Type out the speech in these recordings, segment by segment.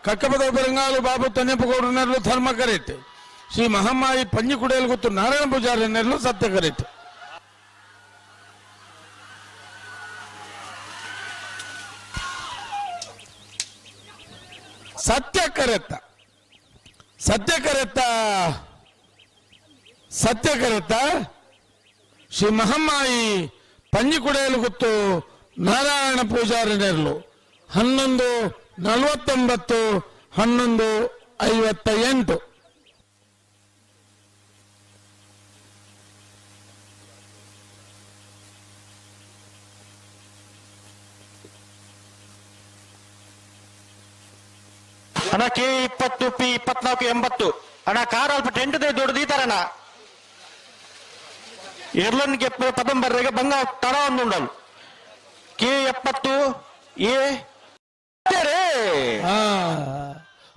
ಕಕ್ಕಪದ ಬೆರಂಗಾಲು ಬಾಬು ತನ್ನೆಪ್ಪಗೌಡರು ಧರ್ಮ ಕರೆಕ್ಟ್. ಶ್ರೀ ಮಹಮ್ಮಾಯಿ ಪಂಜಿಕುಡೇಲು ಗುತ್ತು ನಾರಾಯಣ ಪೂಜಾರಿ ನೆರಳು ಸತ್ಯ ಕರೆಕ್ಟ್. ಸತ್ಯ ಕರೆತ್ತ, ಸತ್ಯ ಕರೆತ್ತ, ಸತ್ಯ ಕರೆತ್ತ. ಶ್ರೀ ಮಹಮ್ಮಾಯಿ ಪಂಜಿಕುಡೇಲು ಗುತ್ತು ನಾರಾಯಣ ಪೂಜಾರಿ ನೆರಳು 11:49, 11:58. ಅಣ್ಣ, ಕೆ 20 ಪಿ 24 80. ಅಣ್ಣ, ಕಾರ್ ಅಲ್ಪ ಟೆಂಟ್ ದೊಡ್ಡ ದೀತಾರಣ್ಣ. ಎರ್ಲನ್ ಕೆಪ್ಪು ಪದಂಬರ್ರೆಗೆ ಬಂಗ ತಡ ಒಂದು ಉಂಡಲು. ಕೆ 70 ಎ.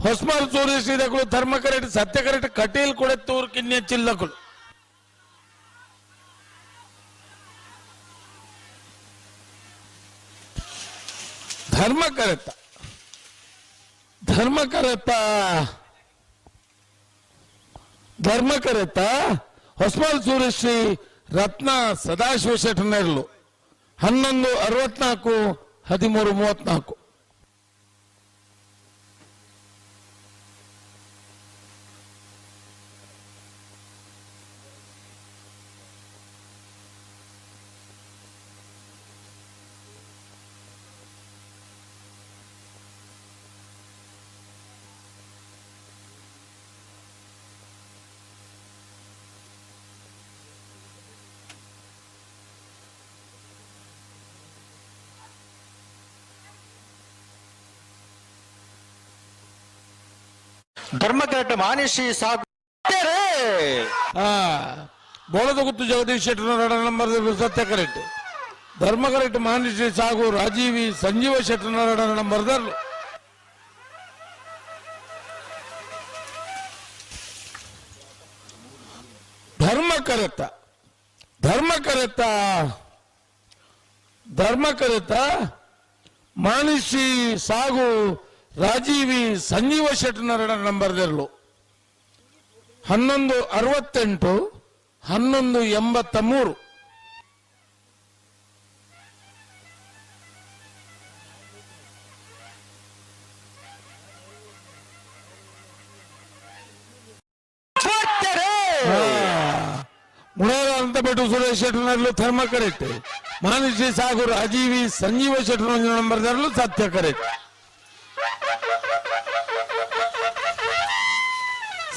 ಹೊಸ್ಮಾರ್ ಸೂರ್ಯ ಶ್ರೀದಕುಲು ಧರ್ಮ ಕರೆಕ್ಟ್, ಸತ್ಯ ಕರೆಕ್ಟ್. ಕಟೀಲ್ ಕೂಡ ತೂರು ಕಿನ್ಯ ಚಿಲ್ಲಕುಲು. ಧರ್ಮ ಕರೆತ್ತ, ಧರ್ಮ ಕರೆತ್ತ, ಧರ್ಮ ಕರೆತ್ತ. ಹೊಸ್ಮಾಲ್ ಸೂರ್ಯಶ್ರೀ ರತ್ನ ಸದಾಶಿವ ಶೆಟ್ಟನೆರ್ಲು 11:64, 13:34. ಧರ್ಮಕರೆಟ್ ಮಾನಿಷಿ ಸಾಕು. ಆ ಬೋಳದಗುತ್ತು ಜಗದೀಶ್ ಶೆಟ್ಟನವರ ನಂಬರ್ ಸತ್ಯ ಕರೆಕ್ಟ್. ಧರ್ಮ ಕರೆಕ್ಟ್ ಮಾನಿಶ್ರೀ ಸಾಗು ರಾಜೀವಿ ಸಂಜೀವ ಶೆಟ್ಟನವರ ನಂಬರ್. ಧರ್ಮ ಕರೆತ್ತ, ಧರ್ಮ ಕರೆತ್ತ, ಧರ್ಮ ಕರೆತ್ತ. ಮಾನಿಶ್ರೀ ಸಾಗು ರಾಜೀವಿ ಸಂಜೀವ ಶೆಟ್ಟನವರ ನಂಬರ್ದಲ್ಲೂ 11:68, 11:83. ಮುಳಾರ ಅಂತಪೇಟು ಸುರೇಶ್ ಶೆಟ್ಟನಲ್ಲೂ ಧರ್ಮ ಕರೆಕ್ಟ್. ಮಾನುಷಿ ಸಾಗು ರಾಜೀವಿ ಸಂಜೀವ ಶೆಟ್ಟನ ನಂಬರ್ದಲ್ಲೂ ಸತ್ಯ ಕರೆಕ್ಟ್.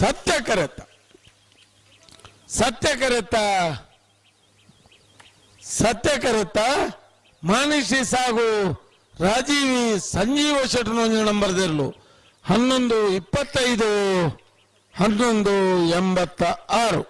ಸತ್ಯ ಕರೆತ್ತ, ಸತ್ಯ ಕರೆತ್ತ, ಸತ್ಯ ಕರೆತ್ತ. ಮಾನಿಷಿ ಸಾಗು ರಾಜೀವಿ ಸಂಜೀವ ಶೆಟ್ಟನ ನಂಬರ್ದಲ್ಲೂ 11:25, 11:86.